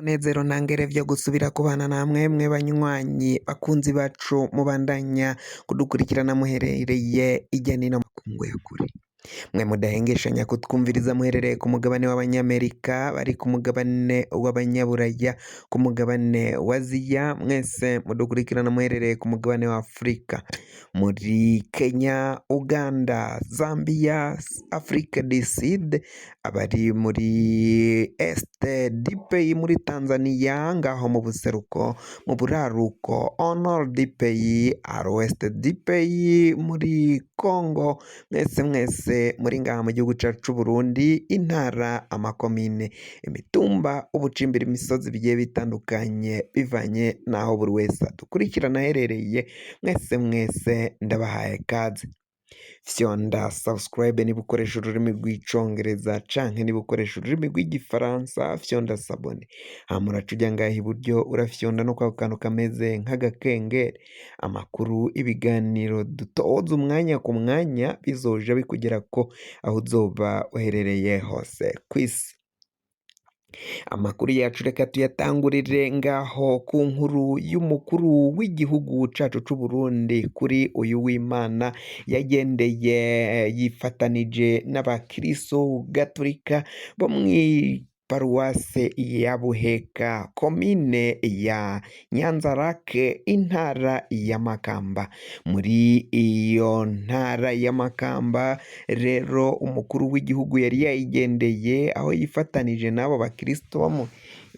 Munezero ntangere vyo gusubira kubana namwe mwe banywanyi bakunzi bacu mubandanya kudukurikirana muherereye irya nino makungu ya kure, mwe mudahengeshanya kutwumviriza muherereye ku mugabane w'abanyamerika, bari ku mugabane w'abanyaburaya, ku mugabane wa Aziya, mwese mudukurikirana muherereye ku mugabane wa Afurika, muri Kenya, Uganda, Zambia, Afrique du Sud, abari muri Est du pays, muri Tanzania, ngaho mu buseruko, mu buraruko, au nord du pays, à l'ouest du pays, muri Congo, mwese mwese muri ngaha mu gihugu cacu c'Uburundi, intara, amakomine, imitumba, ubucimbira, imisozi bigiye bitandukanye bivanye n'aho buri wese adukurikirana aherereye, mwese mwese ndabahaye kaze. Fyonda subscribe niba ukoresha ururimi rw'icongereza, canke niba ukoresha ururimi rw'igifaransa fyonda s'abonner, hama uraca uja ngaha iburyo urafyonda no kwako kantu kameze nk'agakengeri. Amakuru, ibiganiro dutoza umwanya ku mwanya bizoja bikugerako aho uzoba uherereye hose kw'isi. Amakuru yacu reka tuyatangurire ngaho ku nkuru y'umukuru w'igihugu cacu c'Uburundi. Kuri uyu w'Imana yagendeye yifatanije n'abakristo gatolika bo mw'i paruwase ya Buheka, komine ya Nyanzarake, intara ya Makamba. Muri iyo ntara ya Makamba rero umukuru w'igihugu yari yayigendeye, aho yifatanije n'abo bakristo bo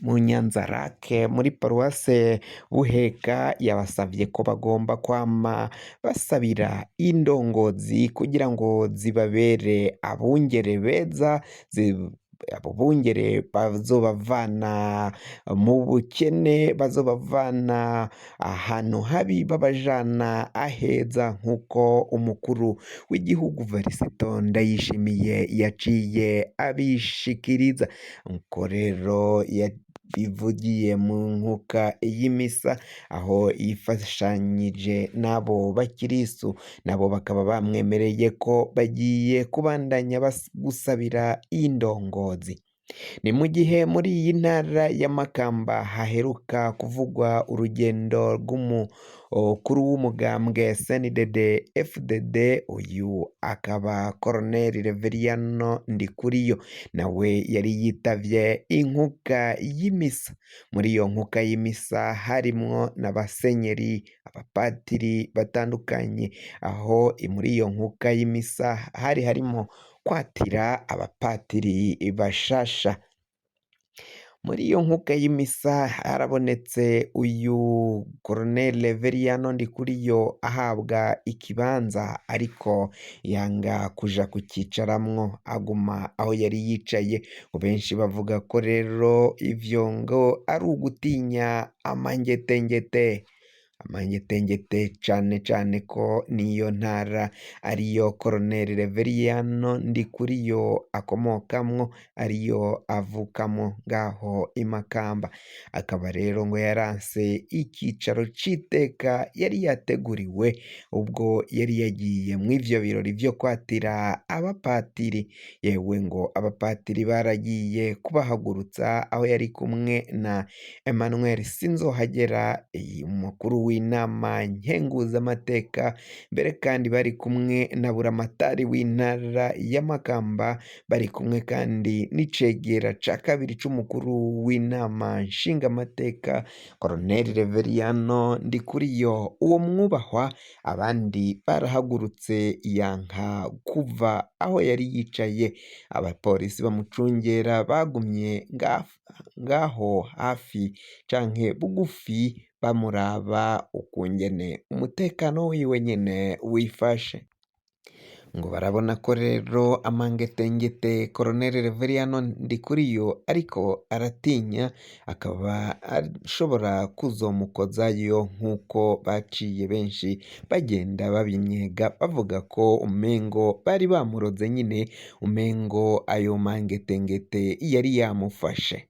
mu Nyanzarake muri paruwase Buheka. Yabasavye ko bagomba kwama basabira indongozi kugira ngo zibabere abungere beza, abo bungere bazobavana mu bukene, bazobavana ahantu habi babajana aheza, nk'uko umukuru w'igihugu Varisito Ndayishimiye yaciye abishikiriza. Nko rero yabivugiye mu nkuka y'imisa, aho yifashanyije n'abo bakirisu, nabo bakaba bamwemereye ko bagiye kubandanya gusabira indongozi. Ni mu gihe muri iyi ntara ya Makamba haheruka kuvugwa urugendo rw'umukuru w'umugambwe CNDD FDD, uyu akaba Colonel Reveriyano Ndikuriyo, nawe yari yitavye inkuka y'imisa. Muri iyo nkuka y'imisa harimwo n'abasenyeri, abapatiri batandukanye, aho muri iyo nkuka y'imisa hari harimo kwatira abapatiri bashasha. Muri iyo nkuka y'imisa harabonetse uyu Colonel Reveriyano Ndikuriyo ahabwa ikibanza, ariko yanga kuja kucicaramwo, aguma aho yari yicaye. Benshi bavuga ko rero ivyo ngo ari ugutinya amangetengete, amangetengete, cane cane ko niyo ntara ariyo Colonel Reveriyano Ndikuriyo akomokamwo, ariyo avukamwo ngaho i Makamba. Akaba rero ngo yaranse ikicaro c'iteka yari yateguriwe ubwo yari yagiye mw'ivyo birori vyo kwatira abapatiri. Yewe, ngo abapatiri baragiye kubahagurutsa aho yari kumwe na Emmanuel Sinzohagera, umukuru w'inama nkenguzamateka, mbere kandi bari kumwe na buramatari w'intara ya Makamba, bari kumwe kandi n'icegera ca kabiri c'umukuru w'inama nshingamateka Colonel Reveriyano Ndikuriyo. Uwo mwubahwa, abandi barahagurutse yanka kuva aho yari yicaye. Abapolisi bamucungera bagumye ngaho hafi canke bugufi, bamuraba ukungene umutekano wiwe nyene wifashe. Ngo barabona ko rero amangetengete Colonel Reveriyano Ndikuriyo ariko aratinya, akaba ashobora kuzomukozayo, nk'uko baciye benshi bagenda babimyega bavuga ko umengo bari bamuroze nyine, umengo ayo mangetengete yari yamufashe.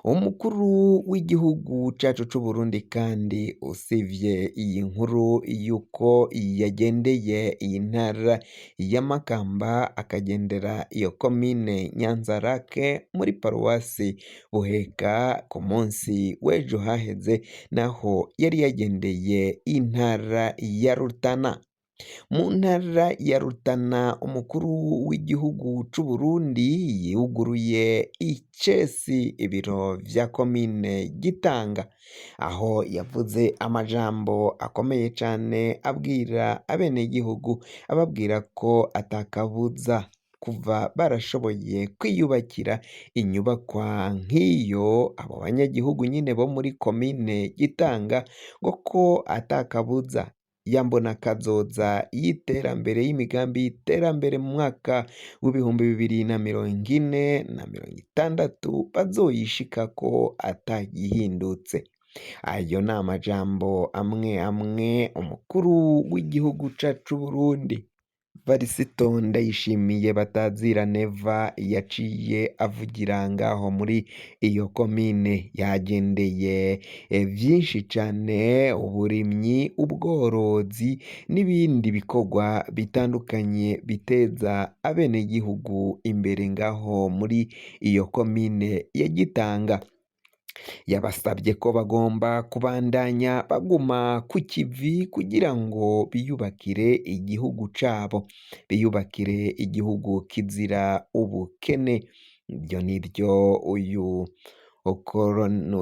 Umukuru w'igihugu cacu c'Uburundi kandi usivye iyi nkuru yuko yagendeye iyi ntara ya Makamba akagendera iyo komine Nyanzarake muri paruwasi Buheka ku munsi w'ejo haheze naho yari yagendeye intara ya Rutana. Mu ntara ya Rutana umukuru w'igihugu c'Uburundi yuguruye icesi ibiro vya komine Gitanga, aho yavuze amajambo akomeye cane abwira abenegihugu ababwira ko atakabuza kuva barashoboye kwiyubakira inyubakwa nk'iyo abo banyagihugu nyine bo muri komine Gitanga ngo ko atakabuza yambona kazoza y'iterambere y'imigambi y'iterambere mu mwaka w'2040 na 60 bazoyishikako atagihindutse. Ayo ni amajambo amwe amwe umukuru w'igihugu cacu Burundi Varisito Ndayishimiye batazira Neva yaciye avugira ngaho muri iyo komine yagendeye vyinshi cane uburimyi, ubworozi n'ibindi bikorwa bitandukanye biteza abenegihugu imbere ngaho muri iyo komine ya Gitanga. Yabasabye ko bagomba kubandanya baguma ku kivi kugira ngo biyubakire igihugu cabo, biyubakire igihugu kizira ubukene. Ibyo nivyo uyu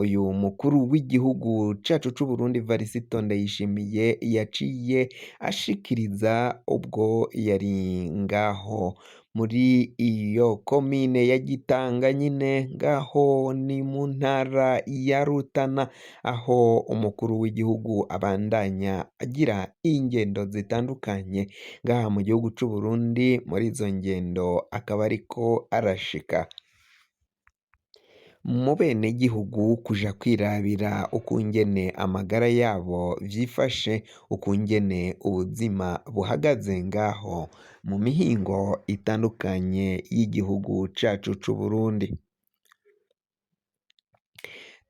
uyu mukuru w'igihugu cacu c'Uburundi Varisito Ndayishimiye yaciye ashikiriza ubwo yari ngaho muri iyo komine ya Gitanga nyine ngaho ni mu ntara ya Rutana aho umukuru w'igihugu abandanya agira ingendo zitandukanye ngaha mu gihugu c'Uburundi muri izo ngendo akaba ariko arashika mu benegihugu kuja kwirabira ukungene amagara yabo vyifashe, ukungene ubuzima buhagaze ngaho mu mihingo itandukanye y'igihugu cacu c'Uburundi.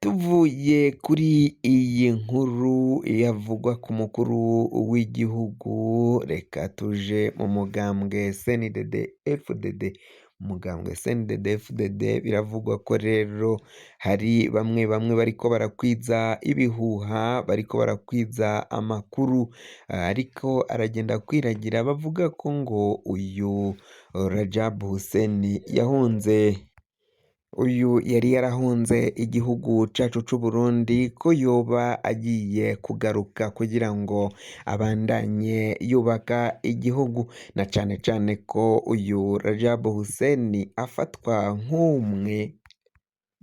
Tuvuye kuri iyi nkuru yavugwa ku mukuru w'igihugu, reka tuje mu mugambwe CNDD FDD. Umugambwe CNDD FDD biravugwa ko rero hari bamwe bamwe bariko barakwiza ibihuha, bariko barakwiza amakuru ariko aragenda akwiragira bavuga ko ngo uyu Rajab Hussein yahunze uyu yari yarahunze igihugu cacu c'Uburundi ko yoba agiye kugaruka kugira ngo abandanye yubaka igihugu na cane cane ko uyu Rajab Hussein afatwa nk'umwe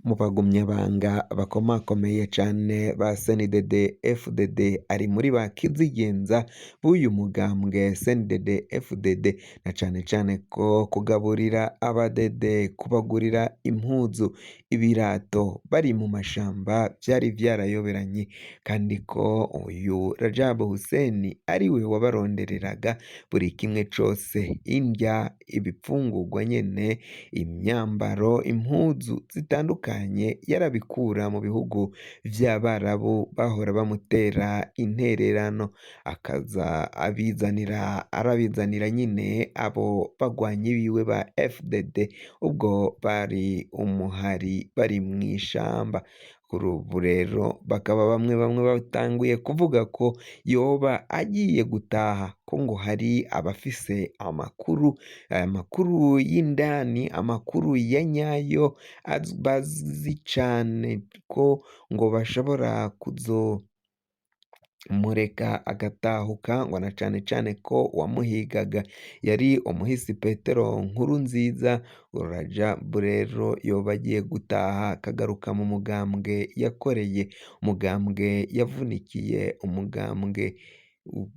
mu bagumyabanga bakomakomeye cane ba CNDD FDD ari muri ba kizigenza b'uyu mugambwe CNDD FDD na cane cane ko kugaburira abadede kubagurira impuzu ibirato bari mu mashamba vyari vyarayoberanye kandi ko uyu Rajab Hussein ariwe wabarondereraga buri kimwe cose indya ibifungurwa nyene imyambaro impuzu zitandukanye yarabikura mu bihugu vy'Abarabu bahora bamutera intererano akaza abizanira arabizanira nyine abo bagwanyi biwe ba FDD ubwo bari umuhari bari mw'ishamba. Kuri ubu rero bakaba bamwe bamwe batanguye kuvuga ko yoba agiye gutaha ko ngo hari abafise amakuru, amakuru y'indani, amakuru ya nyayo bazi cane ko ngo bashobora kuzomureka agatahuka ngo na cane cane ko uwamuhigaga yari umuhisi Petero Nkurunziza. Rajab rero yoba agiye gutaha akagaruka mu mugambwe yakoreye, umugambwe yavunikiye, umugambwe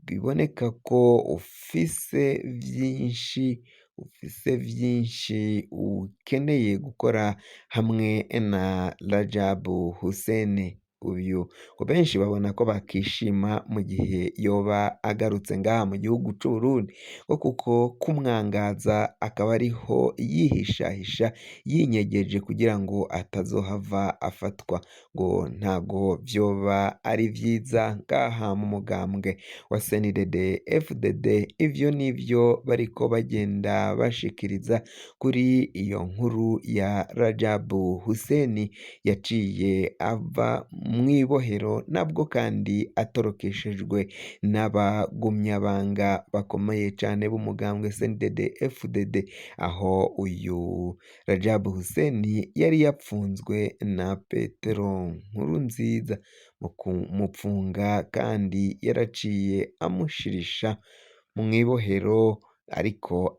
biboneka ko ufise vyinshi ufise vyinshi ukeneye gukora hamwe na Rajab Hussein. Uyu ngo benshi babona ko bakishima mu gihe yoba agarutse ngaha mu gihugu c'Uburundi, ngo kuko kumwangaza akaba ariho yihishahisha yinyegeje kugira ngo atazohava afatwa, ngo ntago vyoba ari vyiza ngaha mu mugambwe wa CNDD FDD. Ivyo nivyo bariko bagenda bashikiriza kuri iyo nkuru ya Rajabu Huseni yaciye ava mw'ibohero, nabwo kandi atorokeshejwe n'abagumyabanga bakomeye cane b'umugambwe CNDD FDD, aho uyu Rajabu Huseni yari yapfunzwe na Petero Nkurunziza mu kumupfunga, kandi yaraciye amushirisha mw'ibohero ariko.